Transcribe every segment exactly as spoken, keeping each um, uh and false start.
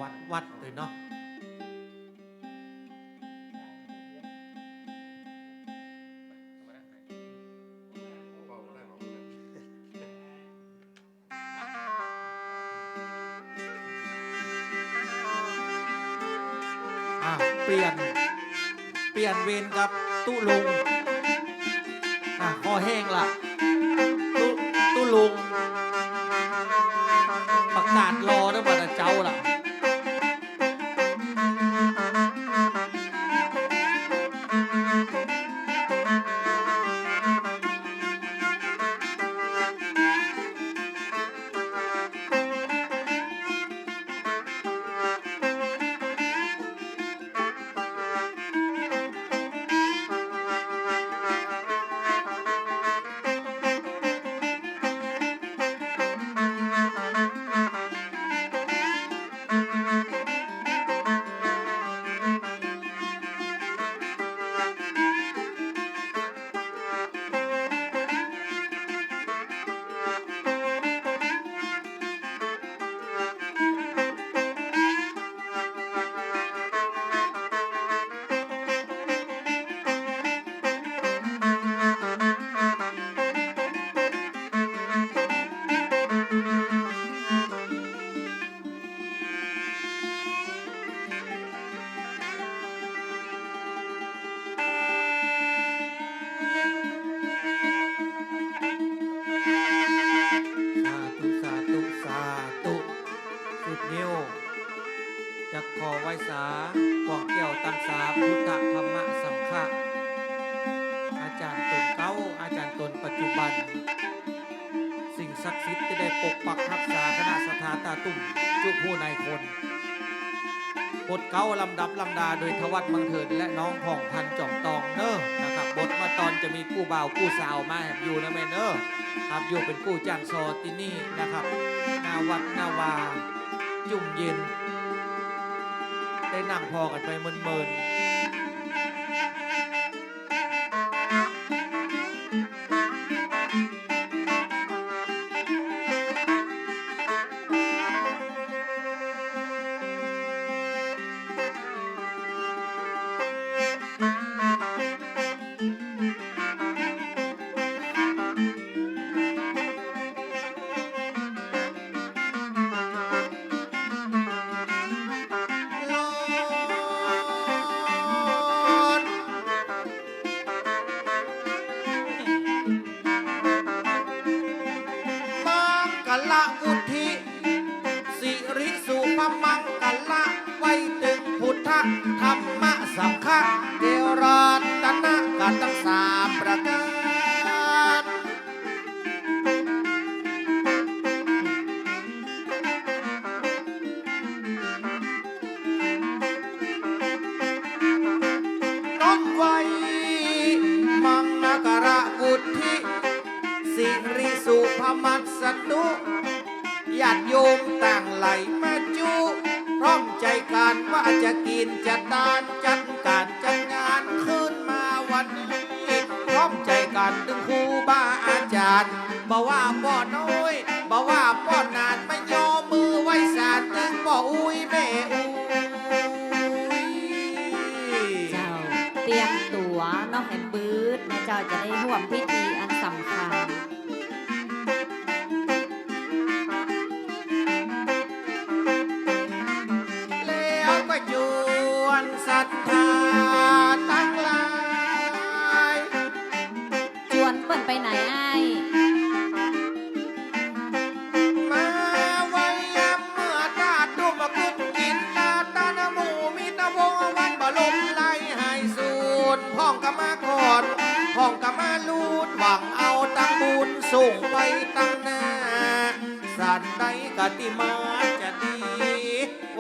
วัด วัดเลยเนาะ อ่ะ เปลี่ยน เปลี่ยนเวรกับตุ๊ลุง อ่ะ คอแห้งละ ตุ๊ ตุ๊ลุง ประกาศรอเด้อ บ่าเจ้าละ สาธุ สาธุ สาธุ สิบนิ้ว จักขอไหว้สา กวางแก้วตังสา พุทธ ธัมมะ สังฆะ อาจารย์ต๋นเก่า อาจารย์ต๋นปัจจุบัน สิ่งศักดิ์สิทธิ์ตี้ได้ปกปักฮักษาคณะศรัทธาต๋าตุ้มจุผู้นายคน บทเก๊าลำดับลำดาโดยทวัดบังเถิดและน้องผ่องพันธุ์จ่องตองเน้อ นะครับ บทเมื่อตอนจะมีกู้บ่าวกู้สาวมาแหมอยู่นะแม่เน้อ ครับ อยู่เป๋นกู้จ้างซอตี้นี่นะครับ หน้าวัดหน้าวา จุ่มเย็น ได้นั่งผ่อกั๋นไปเมินๆ มังคละวุฒิ สิริสุภมังคละ ไหว้ตึงพุทธ ธัมมะ สังฆะ เตียวรัตนะกั๋นตังสามประก๋าน น้อมไหว้ มังคละวุฒิ สิริสุภมัสสตุ ญาติโยมตังหลายมาจุ พร้อมใจ๋กั๋นว่าจะกิ๋นจะตาน จัดก๋านจัดงานขึ้นมาวันนี้ พร้อมใจ๋กั๋นตึงครูบาอาจ๋ารย์ บ่ว่าป้อน้อย บ่ว่าป้อหนาน มายอมือไหว้สาตึงป้ออุ๊ยแม่อุ๊ย เจ้า เตรียมตั๋วเนาะ หื้อปื๊ดนะเจ้า จะได้ฮ่วมพิธีอันสำคัญ แล้วก็จวนศรัทธาตังหลาย จวนเปิ้นไปไหนอ้าย มาไหว้ยามเมื่อต๋าตุ้มกุ๊กกิ๋นต๋าตานหมู่ มีต๋าวงวันบ่ลมไหลหายสูญ พ่องก็มาก่อน พ่องก็มาลูด หวังเอาตังบุญส่งไปตังหน้า สันใดก็ตี้มาจะดี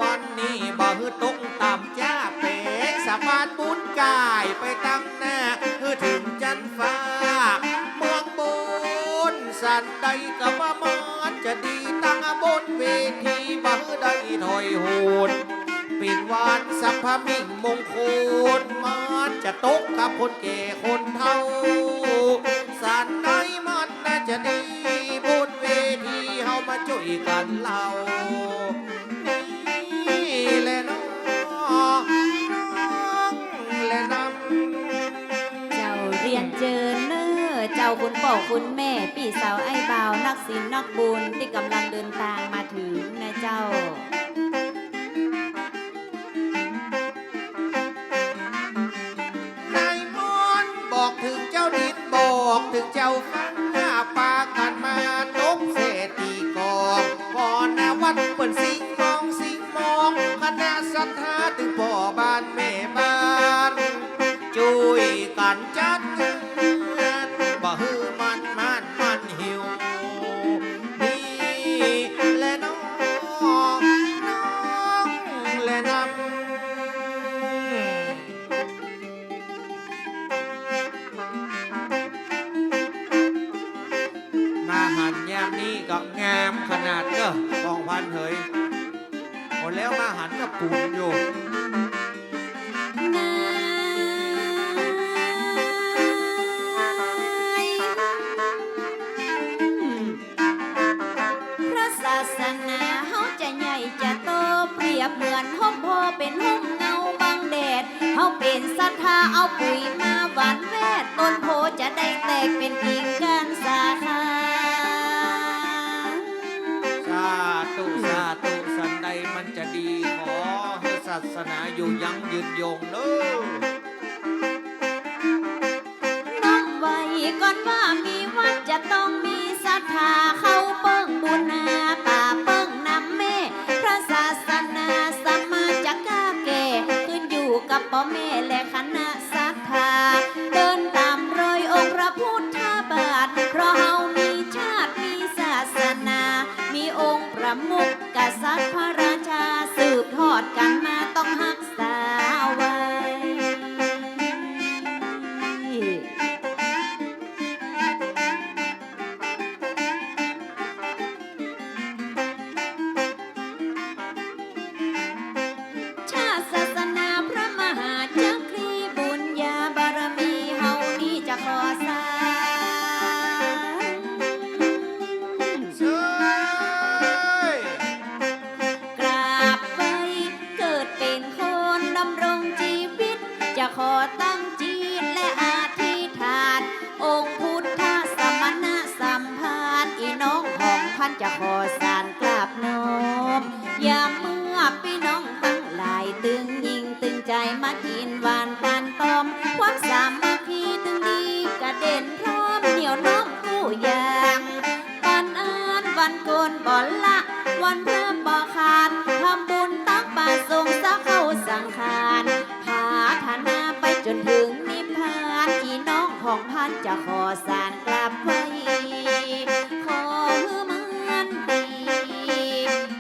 วันนี้บ่หื้อตกต่ำจ้า เป๋นสะพานบุญก่ายไปตังหน้า หื้อเถิงจั๊นฟ้าเมืองบน สันใดก็ว่ามันจะดี ตังบนเวทีบ่หื้อได้ถอยโหน เป๋นวันสัพพะมิ่งมงคล มันจะตกกับคนแก่คนเฒ่า สันใดมันน่าจะดี บนเวทีเฮามาจ้วยกั๋นเล่า นี่ เจ้าคุณป้อคุณแม่ ปี้สาวอ้ายบ่าว นักศีลนักบุญตี้ก่ำลังเดินตางมาเถิงนะเจ้า นายมนต์บอกเถิงเจ้าดิน บอกเถิงเจ้าฟ้า ปากั๋นมาตบเสตีกลอง วอนนาวัดเปิ้นสิงห์มอง สิงห์มอง คณะศรัทธา ตึงป้อบ้านแม่บ้าน จ้วยกั๋นจัดงาน บ่หื้อมัน มัน มันหิว นี่แหละน้อง น้องแหละนำ มาหันยามนี้ก็งามขนาดเน้อ ป้องพันเหย หมดแล้วมาหันก็ปุ๋นอยู่ นาย พระศาสนาเฮาจะใหญ่จะโต เปรียบเหมือนฮ่มโพธิ์เป๋นฮ่มเงาบังแดด เฮาเป๋นศรัทธาเอาปุ๋ยมาหว่านแวด ต้นโพธิ์จะได้แตกเป๋นกิ่งก้านสาขา สาธุ สาธุ สันใดมันจะดี ขอหื้อศาสนาอยู่ยั้งยืนยงเน้อ น้อมไว้ก่อนว่ามีวัดจะต้องมีศรัทธา เข้าเปิ้งบุญนา ป่าเปิ้งนำแม่ พระศาสนาสามารถจะก้าแก่ ขึ้นอยู่กับป้อแม่และคณะศรัทธา เดินต๋ามรอยองค์พระพุทธบาท เพราะเฮามีชาติมีศาสนา มีองค์ประมุขกษัตริย์พระราชา สืบทอดกั๋นมาต้องฮัก ษาไว้ ชาติศาสนาพระมหาจักรี บุญญาบารมีเฮานี้จะขอสร้าง เซ้ย กราบไหว้เกิดเป๋นคนดำรงจีวิต จะขอตั้งจิตและอธิษฐาน องค์พุทธสมณะสัมภาร อี่น้องของพันจะขอสานกราบน้อม ยามเมื่อปี้น้องตังหลายตึงยิ่งตึงใจ๋มากิ๋นหว่านตานต้อม ความสามัคคีตึงดีกระเด่นพร้อม เหนี่ยวน้อมกู้อย่าง ปันอันวันโกนบ่ละ วันเพิ่มบ่ขาด ทำบุญตักบาตรสงฆ์สาเข้าสังฆาน ผาถนาไปจ๋นเถิงนิพพาน อี่น้องของพันจะขอสานกราบไหว้ ขอหื้อมันดี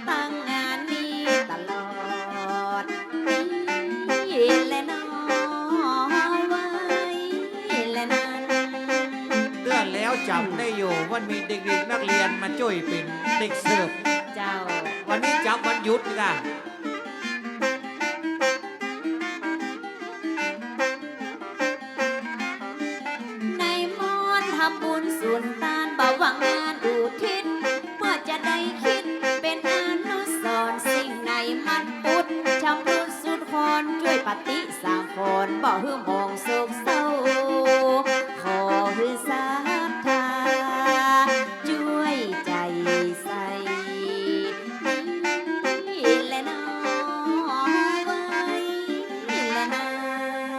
ตังงานนี้ตลอด นี่แหละน้อ ไว้แหละนั้น เตื้อแล้วจ๋ำได้อยู่ วันมีเด็กๆนักเรียนมาจ้วยเป๋นเด็กเสิร์ฟ เจ้า วันนี้จ๋ำวันหยุดนี่นะ นายมนต์ทำบุญสุนตาน บ่หวังงานอุทิศ เพื่อจะได้คิดเป๋นอนุสรณ์ สิ่งไหนมันปุดชำรุดทรุดทรอน จ้วยปฏิสังขรณ์ บ่หื้อหมองโศกเศร้า ขอหื้อศรัทธา จ้วยใจ๋ใส่ นี่แหละน้อ ไว้แหละนั้น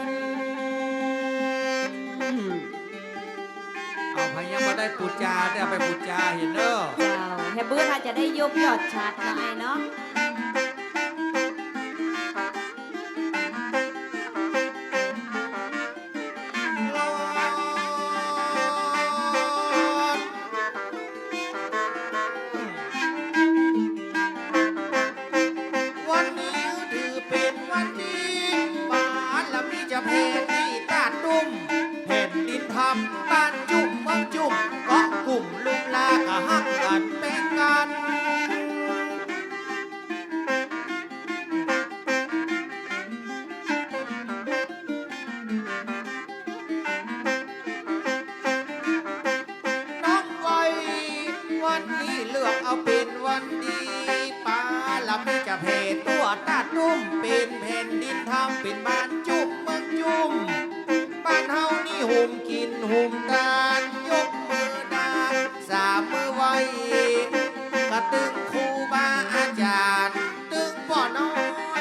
เอา ใผยังบ่ได้ปู๋จา ได้เอาไปปู๋จาเหียเน้อ เจ้า แฮะ เปื้อถ้าจะได้ยกยอดฉัตรหน่อยเนาะ วันนี้ถือเป๋นวันดี บารมีจะแผ่ตี้ตาดตุ้ม แผ่นดินธรรม บ้านจุ่ม เมืองจุ่ม เกาะกลุ่มลุ่มลา กะฮักกั๋นแป้งกั๋น น้องไว้ วันนี้เลือกเอาเป๋นวันดี บารมีจะแผ่ทั่วตาดตุ้ม เป๋นแผ่นดินธรรม เป๋นบ้านจุ่มเมืองจุ่ม บ้าน เฮานี่หุมกิ๋นหุมตาน ยกมือดา สามมือไหว้ กะตึงครูบาอาจ๋ารย์ ตึงป้อน้อ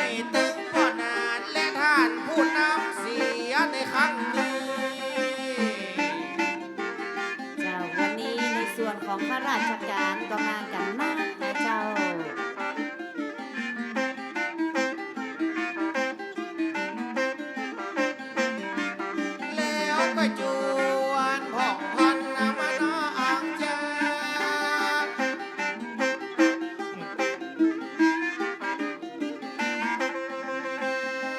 ย ตึงป้อหนาน และต้านผู้นำเสียในครั้งนี้ เจ้า วันนี้ในส่วนของข้าราชก๋านก็มากั๋นนักนะเจ้า แล้วก็จวนผ่องพันนำมาน้องจ๋า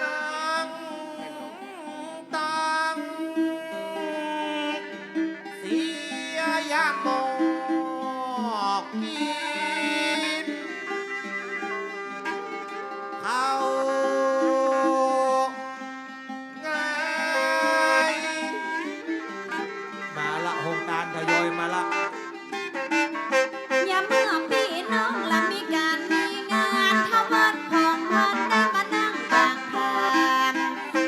นั่ง ตังเสียยามหมอกกิ๋นข้าวงาย มาละ โฮงตานทยอยมาละ ยามเมื่อปี้น้องละมีก๋านมีงาน ทวัดผ่องพันได้มานั่งบางพาน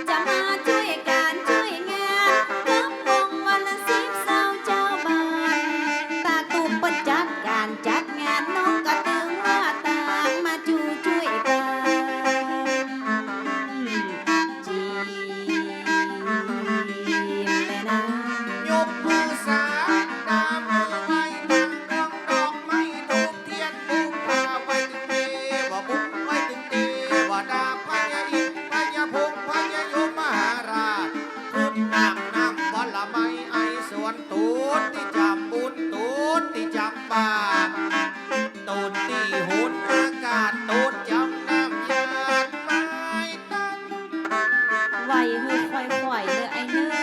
จะมาจ้วยก๋านจ้วยงาน กับวงวันละสิบซาวเจ้าบ้าน ตาตุ้มเปิ้นจัดก๋านจัดงาน น้องก็ตึงว่าตางมาจู้จ้วยกั๋น จี๋ ยกมือสาม ตามมือไหว้ ตั้งดวงดอกไม้ธูปเตียนบูชา ไหว้ตึงเตวบุตร ไหว้ตึงเตวดา พญาอินทร์ พญาพรหม พญายมมหาราช ขึ้นตักน้ำผลไม้ไอสวน ตูนตี้จ๋ำบุญ ตูนตี้จ๋ำบาตร ตูนตี้หนอากาศ ตูนจ๋ำน้ำหยาดไม้ตัน ไหว้หื้อค่อยๆ เน่อไอ้เน่อ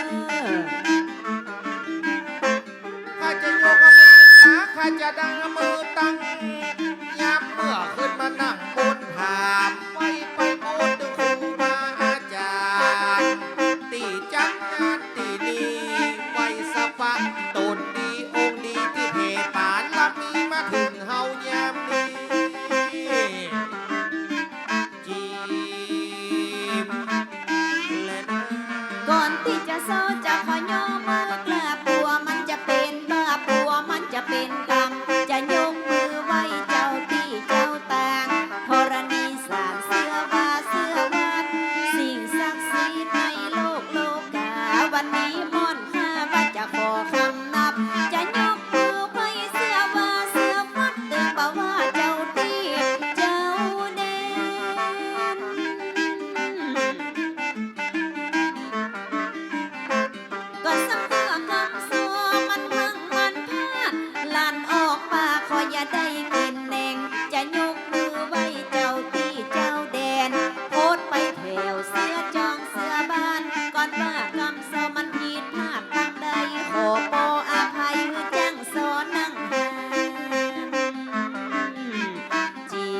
ข้าจะยกมือสา ข้าจะดังมือตัง ยามเมื่อขึ้นมานั่งบนผา ไหว้ไปหมดตึงครูบาอาจ๋ารย์ ตี้จัดงานตี้นี่ ไหว้สะปะตนดีองค์ดีตี้เผ่ปานละมีมาเถิงเฮายามนี้ จี๋ ก่อนตี้จะเซาจะขอยกมือกราบ ปัวมันจะเป๋นบาป ปัวมันจะเป๋นกรรม จะยกมือไหว้เจ้าตี้เจ้าตาง ธรณีสารเสื้อว่าเสื้อวัด สิ่งศักดิ์สิทธิ์ในโลกโลกา วันนี้ม่อนข้าว่าจะขอคำนับ จะยกมือไหว้เสื้อว่าเสื้อวัด ตึงบ่าว่าเจ้าตี้เจ้าแดน ก็สำเพื่อกำสอมันพังมันพลาด ลั่นออกปากขออย่าได้กิ๋นแหน่ง จะยกมือไหว้เจ้าตี้เจ้าแดน โพสต์ไปแถวเสื้อจองเสื้อบ้าน ก่อนว่ากำสอมันผิดพลาดตางใด ขอปออภัยหื้อจ้างสอนั่งหัน จี๋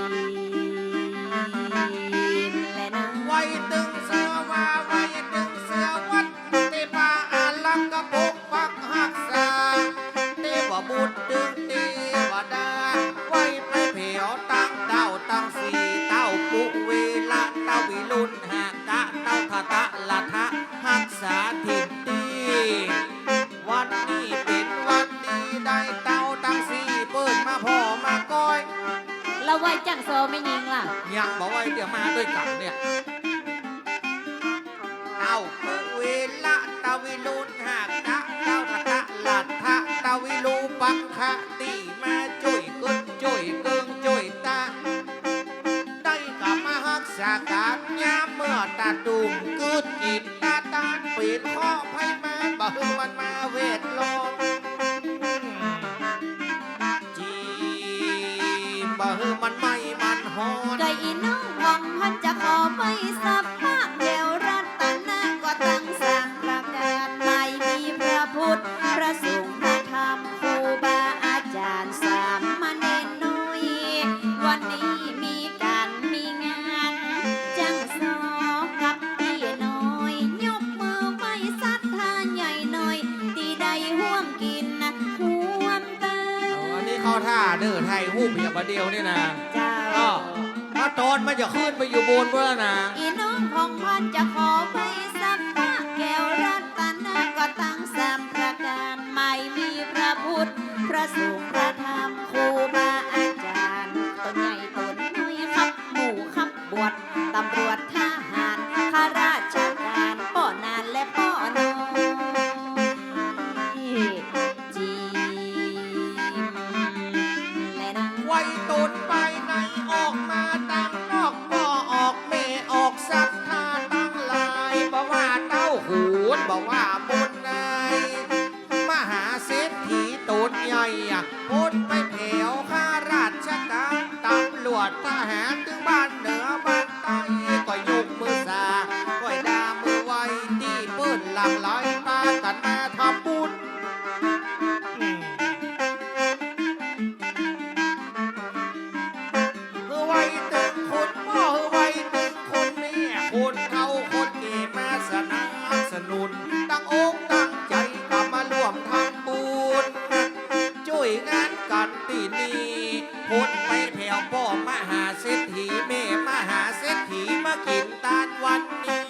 แลนะ ไหว้ตึงเสื้อว่า ไหว้ตึงเสื้อวัด ตี้ปาอารักษ์กะปกปักฮักษา เตวบุตรตึงเตวดา ไหว้ไปแผวตังเต้าตังสี่เต้า ปุเวละตะวิรุณหากะ เต้าทะตะละทะ ฮักษาถิ่นตี้ วันนี้เป๋นวันดี ได้เต้าตังสี่เปิ้นมาผ่อมาก้อย แล้วไหว้จ้างสอแม่ญิงล่ะ ยังบ่ไหว้ เดี๋ยวมาตวยกั๋นเนี่ย เต้าปุเวละตะวิรุณหากะ เต้าทะตะลัทธะตะวิรูปักขะ ตี้มาจ้วยกึ๊ดจ้วยเกิงจ้วยตาง ได้กำมาฮักษาก๋าน ยามเมื่อตาตุ่มกึ๊ดกิ๋นตาตาน เป๋นเคราะห์ภัยมาร บ่หื้อมันมาเวทล้อม จี๋ บ่หื้อมันไหม้มันฮ้อน ไก่อีน้องของพันจะขอไหว้สัพพะแก้วรัตนะ ก็ตังสามประก๋าน ไม้มีพระพุทธ พระสงฆ์ พระธรรม ครูบาอาจ๋ารย์ สามเณรน้อย วันนี้มีก๋านมีงาน จั้งสอกับตี้น้อย ยกมือไหว้ศรัทธาใหญ่น้อย ตี้ได้ฮ่วมกิ๋นฮ่วมตาง อันนี้เข้าท่าเน่อ ถ่ายรูปอย่างประเดี๋ยวนี่นะ เจ้า อ้อ ถ้าตอนมันจะขึ้นไปอยู่บนพุ้นแล้วนะ อีน้องของพันจะขอไหว้สัพพะแก้วรัตน สามประก๋าน ไม่มีพระพุทธ พระสงฆ์ พระธรรม ครูบาอาจ๋ารย์ ต๋นใหญ่ต๋นน้อย ครับหมู่ครับบวช ตำรวจ ทหาร ข้าราชก๋าน ป้อหน้าและป้อน้อย จีมแลนะ ไหว้ต๋นไปใน ออกมาตังนอก ป้อออกแม่ออก ศรัทธาตังหลาย บ่ว่าเต้าโขน บ่ว่าบุญนาย มหาเศรษฐีต๋นใหญ่ พ้นไปแผวข้าราชก๋าน ตำรวจ ทหาร ตึงบ้านเหนือบ้านใต้ ก็ยกมือสา ก้อยด่ามือไหว้ ตี้เปิ้นหลั่งไหลปากั๋นมาทำบุญ อืม หื้อไหว้ตึงคนป้อ หื้อไหว้ตึงคนแม่ คนเฒ่าคนแก่มาสนับสนุน ตั้งอกตั้งใจ๋ก็มาร่วมทำบุญ จ้วยงานกั๋นตี้นี่ พ้นไปแผวป้อมหาเศรษฐี แม่มหาเศรษฐี มากิ๋นตานวันนี้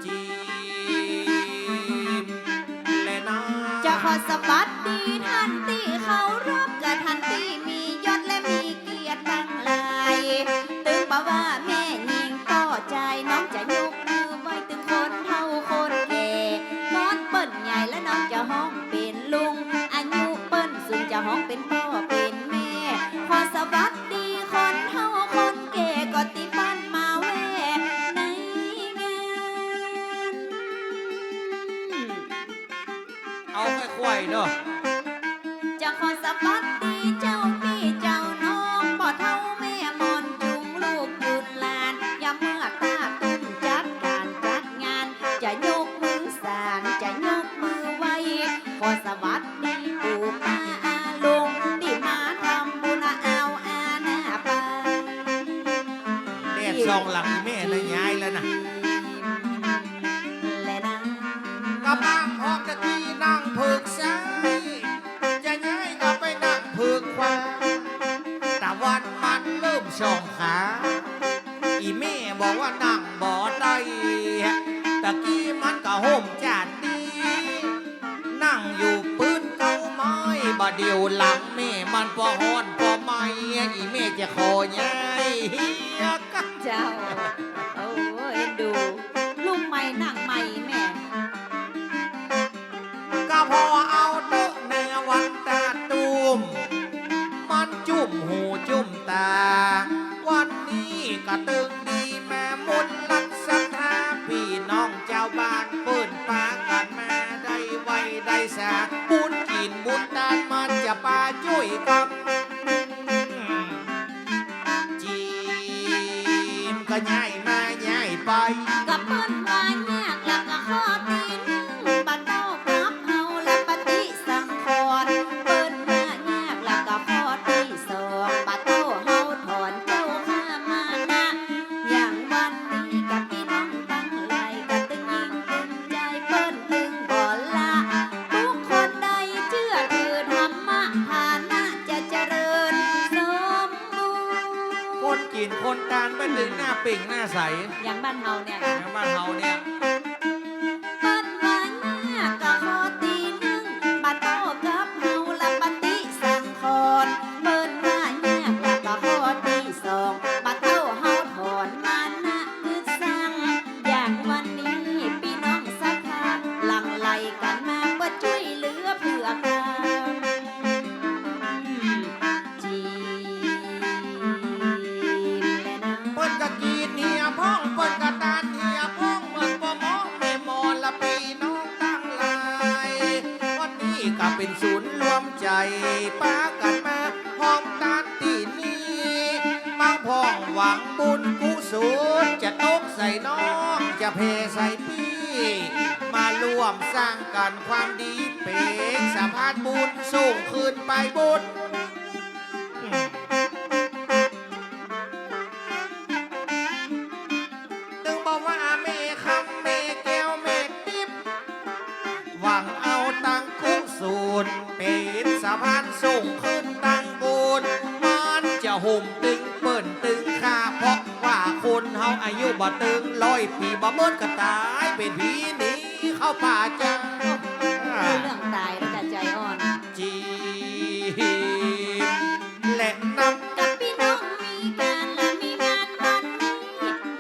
จีมแลนะ จะขอสวัสดีต้านตี้เคารพ กับต้านตี้มียศและมีเกียรติตังหลาย ตึงบ่าว่าแม่ญิงป้อจาย น้องจะยกมือไหว้ตึงคนเฒ่าคนแก่ ก้อนเปิ้นใหญ่และน้องจะฮ้องเป๋นลุง อายุเปิ้นสูงจะฮ้องเป๋นป้อเป๋นแม่ ขอสวัสดีคนเฒ่าคนแก่ ก็ตี้เปิ้นมาแว่ในงาน เอาค่อยๆเนาะ จะขอสวัสดีเจ้าปี้เจ้าน้อง ป้อเฒ่าแม่หมอนจุงลูกบุญหลาน ยามเมื่อตาตุ้มจัดก๋านจัดงาน จะยกมือสาน จะยกมือไหว้ ขอสวัสดีปู่ป้าอาลุง ตี้มาทำบุญเอาอาหน้าไป แดดส่องหลังแม่นะ ย้ายแล้วนะ แลนะ กำลังพร้อมจะตี้นั่งเผิกซ้าย จะย้ายก็ไปนั่งเผิกขวา ตะวันมันเริ่มส่องขา อี่แม่บอกว่านั่งบ่ได้ ตะกี้มันก็ห่มจ๋านดี นั่งอยู่ปื๊นเก๊าไม้ บ่าเดี่ยวหลังแม่มันป้อฮ้อนป้อไหม้ อี่แม่จะขอย้ายเฮียกะ เจ้า โอ้ เอ็นดู ลุกใหม่นั่งใหม่แม่ ก็พอเอาเต๊อะในวันตาตุ้ม มันจุ่มหูจุ่มต๋า วันนี้ก็ตึงดีแม่มนต์รัตน์ศรัทธา ปี้น้องจาวบ้านเปิ้นปากั๋นมาได้ไหว้ได้สา บุญกิ๋นบุญตานมันจะปาจ้วยกั๋น จีมก็ย้ายมาย้ายไป ก็เปิ้นว่ายากละก็ข้อตี้นึ่ง บ่าเต้ากับเฮาละปฏิสังขรณ์ เปิ้นว่ายากละก็ข้อตี้สอง บ่าเต้าเฮาถอนเจ้าข้ามานะ อย่างวันนี้กับปี้น้องตังหลาย ก็ตึงยิ่งตึงใจ๋ เปิ้นตึงบ่ละ ทุกคนได้เจื้อถือธรรมะ ฐานะจะเจริญสมบูรณ์ คนกิ๋นคนตานเปิ้นตึงหน้าเปล่งหน้าใส อย่างบ้านเฮาเนี่ย อย่างบ้านเฮาเนี่ย เปิ้นว่ายากก็ข้อตี้นึ่ง บ่าเต้ากับเฮาละปฏิสังขรณ์ เปิ้นว่ายากละก็ข้อตี้สอง บ่าเต้าเฮาถอนมานะกึ๊ดซัง อย่างวันนี้ปี้น้องศรัทธา หลั่งไหลกั๋นมาเปื้อจ้วยเหลือเผื่อกั๋น จีมแลนะ เปิ้นก็กรีดเหียพ่อง เปิ้นก็ตานเหียพ่อง เหมือนป้อหมอแม่หมอนละปี้น้องตังหลาย วันนี้ก็เป๋นศูนย์รวมใจ๋ ปากั๋นมา พร้อมตานตี้นี่ มาพ่องหวังบุญกุศล จะตกใส่น้อง จะแผ่ใส่ปี้ มาร่วมสร้างกั๋นความดี เป๋นสะพานบุญ ส่งคืนไปบุญ ตึงบอกว่าแม่คำแม่แก้วแม่ติ๊บ หวังเอาตังกุศล เป๋นสะพานส่งคืนตังบุญ มันจะห่มตึงเปิ้นตึงข้า เพราะว่าคนเฮาอายุบ่ตึงร้อยปี๋ บ่เมินก็ต๋ายเป๋นผีหนี เอาป่าจ้า เรื่องต๋ายแล้วจะใจ๋อ่อน จีบและนำ กับปี้น้องมีก๋านละมีงานวันนี้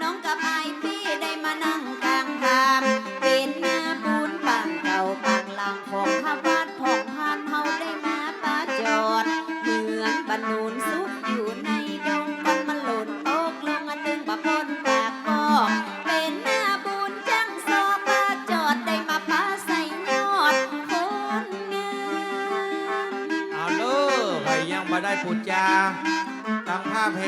น้องกับอ้ายปี้ได้มานั่งก๋างพาม เป๋นหน้าบุญปางเก่าปางหลังของพระบาทผ่องพันเฮาได้มาปะจอด เหมือนบ่าหนุนสุกอยู่ในดง ก้อนมันหล่นตกลงตึงบ่าป๊นปากบ่อ เป๋นหน้าบุญจั้งสองปะจอดได้มาปะใส่ยอดคนงาม เอาเน่อ ใผยังบ่ได้ปู๋จา ตังผ้าแพร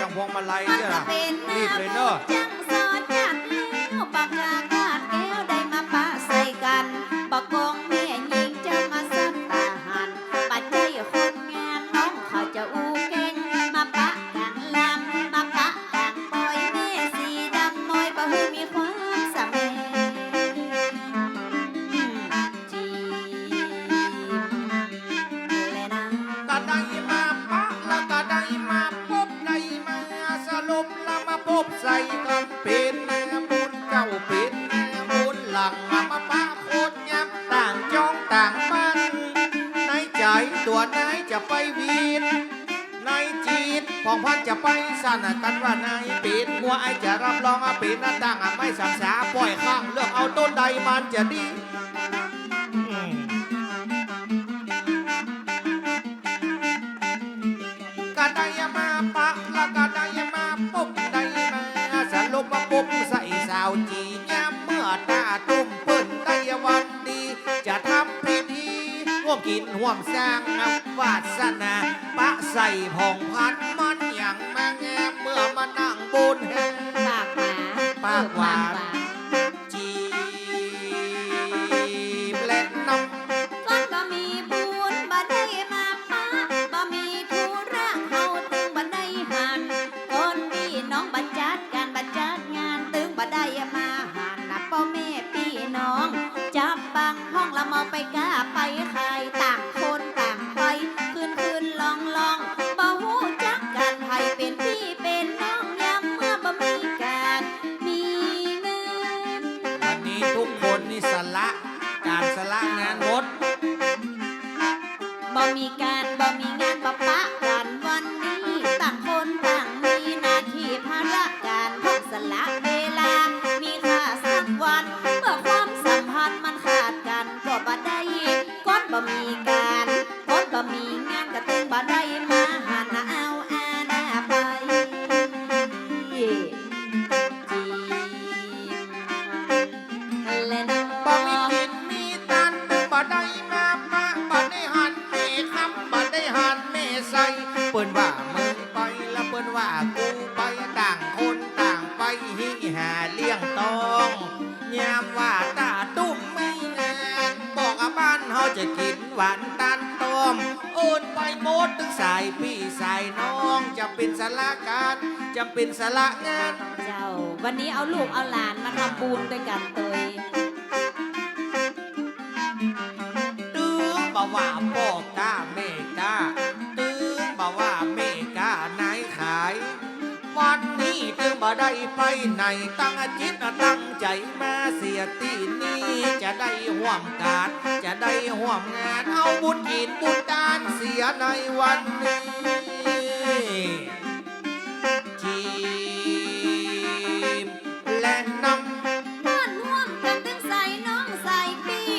ตังพวงมาลัยเนี่ย มันก็เป๋นหน้า รีบเลยเน่อ บุญจั้งสองจัดแล้ว บ่ากล้าคาดแก้วได้มาปะใส่กั๋น บ่ากองแม่ญิงจะมาสัตตาหัน บ่าใจ้คนงามน้องเขาจะอู้เก่ง มาปะก๋างลำ มาปะก๋างปอย แม่สีดำมอย บ่หื้อมีความสะแหม จีบแลนะ ก็ได้มาปะ แล้วก็ได้มาปบ ได้มาสรุป แล้วมาปบใส่กั๋น เป๋นหน้าบุญเก่า เป๋นหน้าบุญหลัง มาปะคนงาม ต่างจ้องต่างบ้าน ในใจ๋ตัวนายจะไปหวีด ในจิตผ่องพันจะไปสันกั๋นว่า นายเป๋นหัว อ้ายจะรับรองว่าเป๋นหน้าต่างอะ ไม่สามสา ป้อยข้างเลือกเอาต้นใดมันจะดี อืม ก็ได้มาปะ แล้วก็ได้มาปบ ได้มาสรุปมาปบใส่สาวจี ยามเมื่อต๋าตุ้มเปิ้นได้วันดี จะทำพิธีร่วมกิ๋นร่วมสัง วาสนาปะใส่ผ่องพันมันยังมางาม เมื่อมานั่งบนแห่ง ปากหวาน ปากหวาน เออ ปากหวาน จีบและนำ ก้อนบ่มีบุญบ่ได้มาปะ บ่มีธุระเฮาตึงบ่ได้หัน ก้อนปี้น้องบ่จัดก๋านบ่จัดงาน ตึงบ่ได้มาหันนะ ป้อแม่ปี้น้อง จับบังห้องละเมาไปก้าไปขาย ต่างคนต่างไป คืนคืนลองลอง บ่ฮู้จักกั๋น ใผเป๋นปี้เป๋นน้อง ยามเมื่อบ่มีก๋านมีงาน วันนี้ทุกคนนี่สละก๋านสละงานหมด บ่มีก๋านบ่มีงานบ่ปะกั๋นวันนี้ ต่างคนต่างมีหน้าตี้ภาระก๋าน ต้องสละเวลามีค่าสักวัน เมื่อความสัมพันธ์มันขาดกั๋นก็บ่ได้ ก้อนบ่มีก๋าน ก้อนบ่มีงานก็ตึงบ่ได้มาหันเอาอาหน้าไป จีบแลนะ บ่มีกิ๋นมีตัน บ่ได้มาปะ บ่ได้หันแม่คำ บ่ได้หันแม่ใส เปิ้นว่ามึงไป แล้วเปิ้นว่ากูไป ต่างคนต่างไป หิหาเลี้ยงตอง ยามว่าต๋าตุ้มมีงาน บอกว่าบ้านเฮาจะกิ๋นหวานตาลต้ม เอิ้นไปหมดตึงสายปี้สายน้อง จำเป๋นสละก๋าน จำเป๋นสละงาน เจ้า วันนี้เอาลูกเอาหลานมาทำบุญตวยกั๋นตวย ตึงบ่ว่าป้อก๊าแม่ก๊า ตึงบ่ว่าแม่ก๊านายขาย วันนี้ตึงบ่ได้ไปไหน ตั้งจิตตั้งใจ๋มาเสียตี้นี่ จะได้ฮ่วมก๋าน จะได้ฮ่วมงาน เอาบุญกิ๋นบุญตานเสียในวันนี้ จีบแลนำ เปิ้นฮ่วมกั๋นตึงสายน้องสายปี้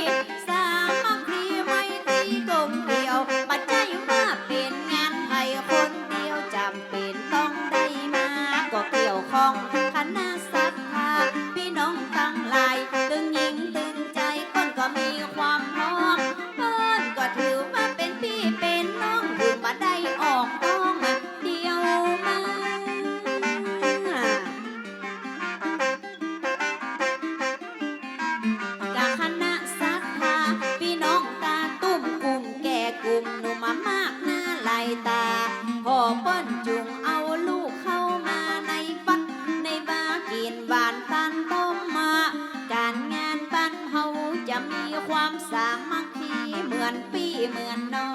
สามัคคีไมตรีกลมเกลียว บ่ใจ้ว่าเป๋นงานใผคนเดียว จ๋ำเป๋นต้องได้มา ก็เกี่ยวข้องคณะศรัทธา ปี้น้องตังหลาย ตึงหญิงตึงจาย เปิ้นก็มีความพร้อม เปิ้นก็ถือว่าเป๋นปี้เป๋นน้อง ถึงบ่ได้ออกต้องเดียวมา กะคณะศรัทธา ปี้น้องต๋าตุ้ม กุ้มแก่กุ้มหนุ่มมามากหน้าหลายต๋า ผ่อเปิ้นจุ่งเอาลูกเข้ามาในวัด ในวากิ๋นหวานตาลต้มมา ก๋านงานบ้านเฮาจะมีความสามัคคี เหมือนปี้เหมือนน้อ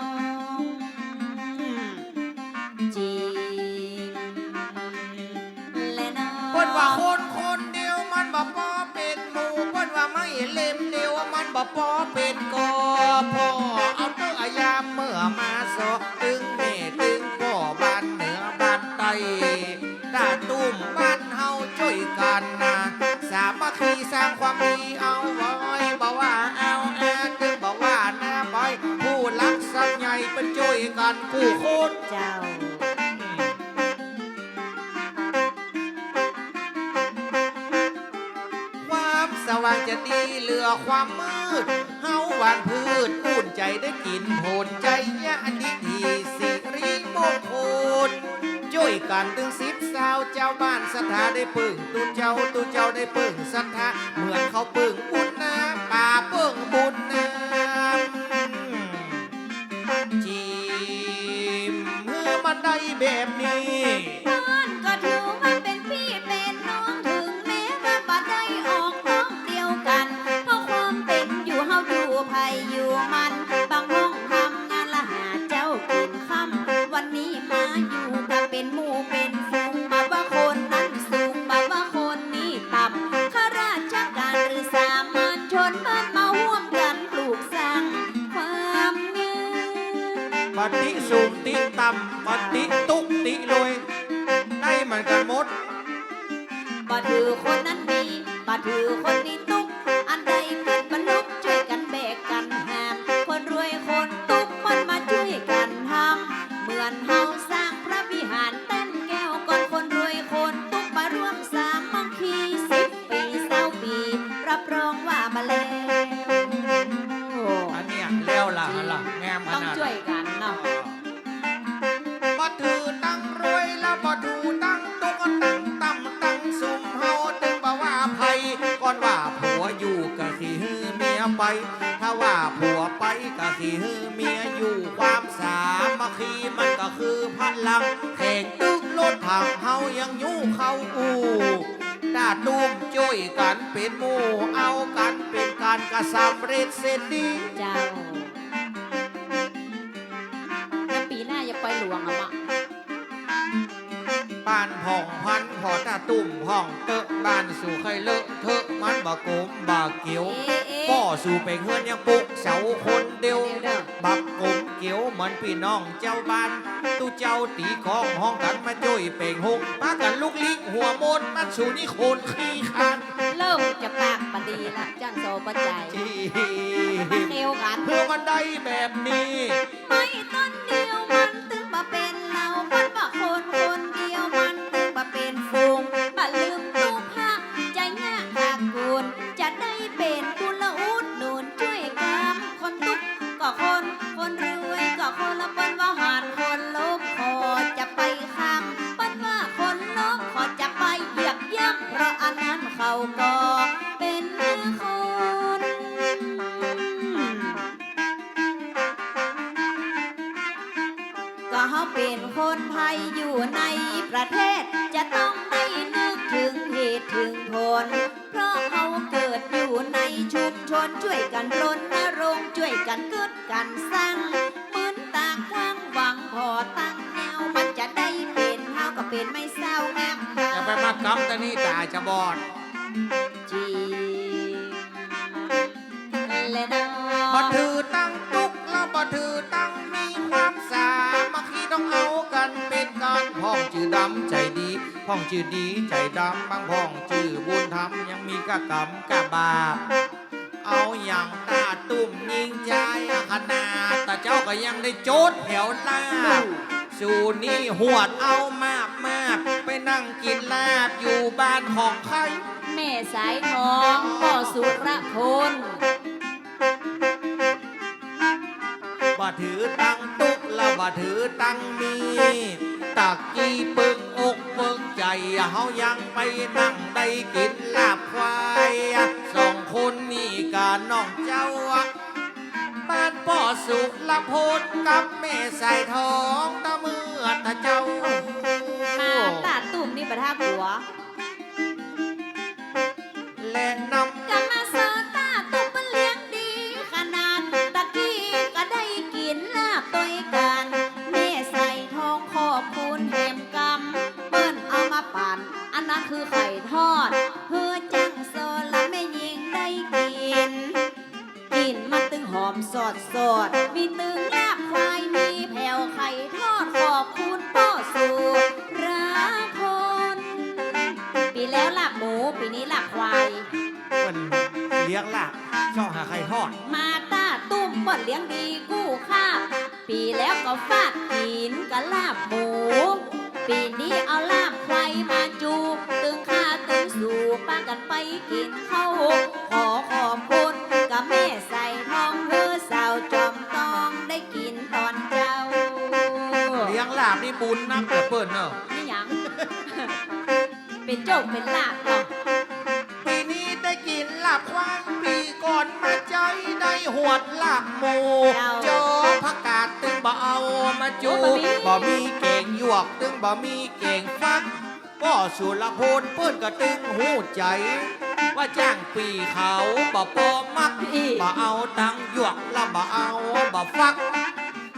ง จีบแลนะ เปิ้นว่าคนคนเดียวมันบ่ปอเป๋นหมู่ เปิ้นว่าไม้เล่มเดียว สองตึงแม่ตึงป้อบ้านเหนือบ้านใต้ ต๋าตุ้มบ้านเฮาจ้วยกั๋นนะ สามัคคีสร้างความดีเอาไว้ บ่ว่าแอวแอตึง บ่ว่าหน้าปอย ผู้หลักซับใหญ่เปิ้นจ้วยกั๋นกู้คน เจ้า ความสว่างจะดีเหลือความมืด เฮาหว่านพืช อุ่นใจ๋ได้กิ๋น โหนใจ๋ยะดีดี สิริมงคล จ้วยกั๋นตึงสิบซาว จาวบ้านศรัทธาได้เปิ้งตุ๊เจ้า ตุ๊เจ้าได้เปิ้งศรัทธา เหมือนเขาเปิ้งบุญนา ป่าเปิ้งบุญนา จีมหื้อมันได้แบบนี้ เปิ้นก็ถือว่าเป๋นปี้เป๋นน้อง เถิงแม้ว่าบ่ได้ออกห้องเดียวกั๋น เพราะความเป๋นอยู่เฮาอยู่ไผอยู่มัน บางห้องทำงานละหาเจ๊ากิ๋นค่ำ วันนี้มาอยู่ก็เป๋นหมู่เป๋นฝูง บ่ว่าคนนั้นสูง บ่ว่าคนนี้ต่ำ ข้าราชการหรือสามัญชน เปิ้นมาฮ่วมกั๋นปลูกสร้าง ความงาม บ่ติสูงติต่ำ บ่ติตุ๊กติรวย ได้เหมือนกั๋นหมด บ่ถือคนนั้นมี บ่ถือคนนี้ตุ๊ก อันใดเปิ้นบ่ลุก จ้วยกั๋นแบกกั๋นหาม คนรวยคนตุ๊ก เปิ้นมาจ้วยกั๋นทำ เหมือนเฮาสร้างพระวิหารแต้นแก้ว ก่อนคนรวยคนตุ๊กมาร่วมสามัคคี สิบปี ซาวปี รับรองว่าบ่แล้ว อันเนี้ยแล้วล่ะ จริง หั่นล่ะ งามขนาด ต้องจ้วยกั๋นเนาะ บ่ถือตังรวยละบ่ถือตังตุ๊ก ตังต่ำตังสูง เฮาตึงบ่ว่าใผ ก่อนว่าผัวอยู่ก็สิหื้อเมียไป ถ้าว่าผัวไปก็สิหื้อเมียอยู่ ความสามัคคีมันก็คือพลัง แข่งตึกรถถังเฮายังยู้เข้าอู้ ต๋าตุ้มจ้วยกั๋นเป๋นหมู่ เอากั๋นเป๋นกั๋นก็สำเร็จเสร็จดี เจ้า แล้วปี๋หน้าอย่าไปหลวงอะมะ บ้านผ่องพันผ่อต๋าตุ้มผ่องเต๊อะ บ้านสูใค่เลอะเทอะ มันบ่ก๋มบ่เกียว เอ๊ะ เอ๊ะ ป้อสูเป๋งเฮือนยังปุกเสาคนเดียว เดี๋ยว เดี๋ยว บ่ก๋มเกียวเหมือนปี้น้องเจ้าบ้าน ตุ๊เจ้าตี๋กองฮ้องกั๋นมาจ้วยเป๋งฮง ปากั๋นลุกลี้หัวมน มันสูนี่คนขี้คร้าน เริ่มจะปากบ่ดีละ จ้างสอประจัย จริง มาเตียวกั๋น เพื่อมันได้แบบนี้ ไม้ต้นเดียวมันตึงบ่เป๋นเหล่า มันบ่คนคนเดียวมันตึงบ่เป๋นฝูง บ่ลืมตุ๊พะ จะยะตระกูล จะได้เป๋นกุลอุดหนุนจ้วยกั๋น คนตุ๊กก็คน คนรวยก็คนละ เปิ้นว่าหาญคนลบขอจะไปคำ เปิ้นว่าคนลบขอจะไปเหยียบย่ำ เพราะอันนั้นเขาก็เป๋นคน ก็เฮาเป๋นคนไทยอยู่ในประเทศ จะต้องได้นึกเถิงเหตุเถิงผล เพราะเฮาเกิดอยู่ในชุมชน จ้วยกั๋นรณรงค์ จ้วยกั๋นกึ๊ดกั๋นสร้าง มื้นต๋ากว้างหวังผ่อตั้งแนว มันจะได้เป๋น เฮาก็เป๋นไม้เศร้างาม อย่าไปมากำตะนี่ ต๋าจะบอด จริง และเนาะ บ่ถือตังตุ๊กข์ และบ่ถือตังมี ความสามัคคีต้องเอากั๋นเป๋นกั๋น พ่องจื้อดำใจ๋ดี พ่องจื้อดีใจ๋ดำ บางพ่องจื้อบุญธรรม ยังมีก้ากรรมก้าบาป เอาหยังต๋าตุ้มยิ่งใจ๋ขนาด ต๋าเจ้าก็ยังได้โจ๊ดแถวลาบ สูนี่หวดเอามาบมาบ ไปนั่งกิ๋นลาบอยู่บ้านของใค่ แม่สายทอง ป้อสุรพล บ่ถือตังตุ๊กข์ และบ่ถือตังมี ตะกี้เปิงอกเปิงใจ๋ เฮายังไปนั่งได้กิ๋นลาบควาย สองคนนี่ก้าน้องเจ้า บ้านป้อสุรพลกับแม่สายทอง ตะเมื่อตะเจ้า มาต๋าตุ้มนี่บ่ถ้าผัว และนำ กะมาสอต๋าตุ้มเปิ้นเลี้ยงดีขนาด ตะกี้ก็ได้กิ๋นลาบตวยกั๋น แม่สายทองขอบคุณแหมกำ เปิ้นเอามาปั่น อันนั้นคือไข่ทอด หื้อจั้งโซ และแม่ญิงได้กิ๋น กิ๋นมันตึงหอมสอดสอด มีตึงลาบควาย มีแผว ฟาดตี๋นกับลาบหมู ปี๋นี้เอาลาบควายมาจู ตึงข้าตึงสูปากั๋นไปกิ๋นข้าว ขอขอบคุณกับแม่สายทอง หื้อสาวจอมตองได้กิ๋นต๋อนเจ๊า เลี้ยงลาบนี่บุญนักเหลือเปิ้นเนาะ นี่หยัง เป๋นโจ๊กเป๋นลาบเนาะ ปี๋นี้ได้กิ๋นลาบควาย ปี๋ก่อนมาใจ๊ได้หวดลาบหมู เจ้า เจอผักกาดตึงบ่เอามาจู โอ้ บ่มี บ่มีแก๋งหยวกตึงบ่มีแก๋งฟัก ป้อสุรพลเปิ้นก็ตึงฮู้ใจ๋ ว่าจ้างปี๋เขาบ่ปอมัก อี้ บ่เอาตังหยวกละบ่เอาบ่ฟัก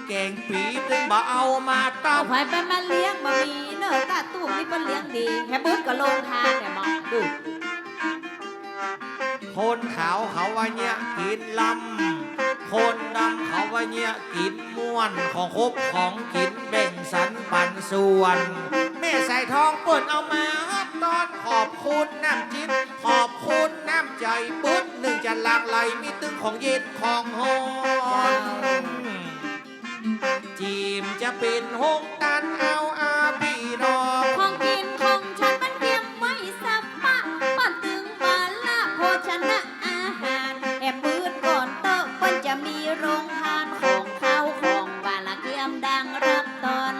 แก๋งปี๋ตึงบ่เอามาตำ เอาใผไปมาเลี้ยงบ่มีเน่อ ตาตู้มนี่เปิ้นเลี้ยงดี แฮะ ปื๊ดก็โฮงทานแหม ดู คนขาวเขาว่าเยียะกิ๋นลำ คนดำเขาว่าเยียะกิ๋นม่วน ของครบของกิ๋นแบ่งสรรปันส่วน แม่สายทองเปิ้นเอามาฮับต้อน ขอบคุณน้ำจิต ขอบคุณน้ำใจ๋ ปึ้งนึ่งจะหลั่งไหล มีตึงของเย็นของฮ้อน เจ้า จีมจะเป๋นโฮงตันเอาอาปี้น้อง ของกิ๋นของฉันมันเตรียมไว้สัปปะ ป้อนตึงปาละโภชนะอาหาร แฮะ ปื๊ดก่อนเต๊อะ เปิ้นจะมีโฮงทานของคาวของหวานละเกียมดังฮับต้อน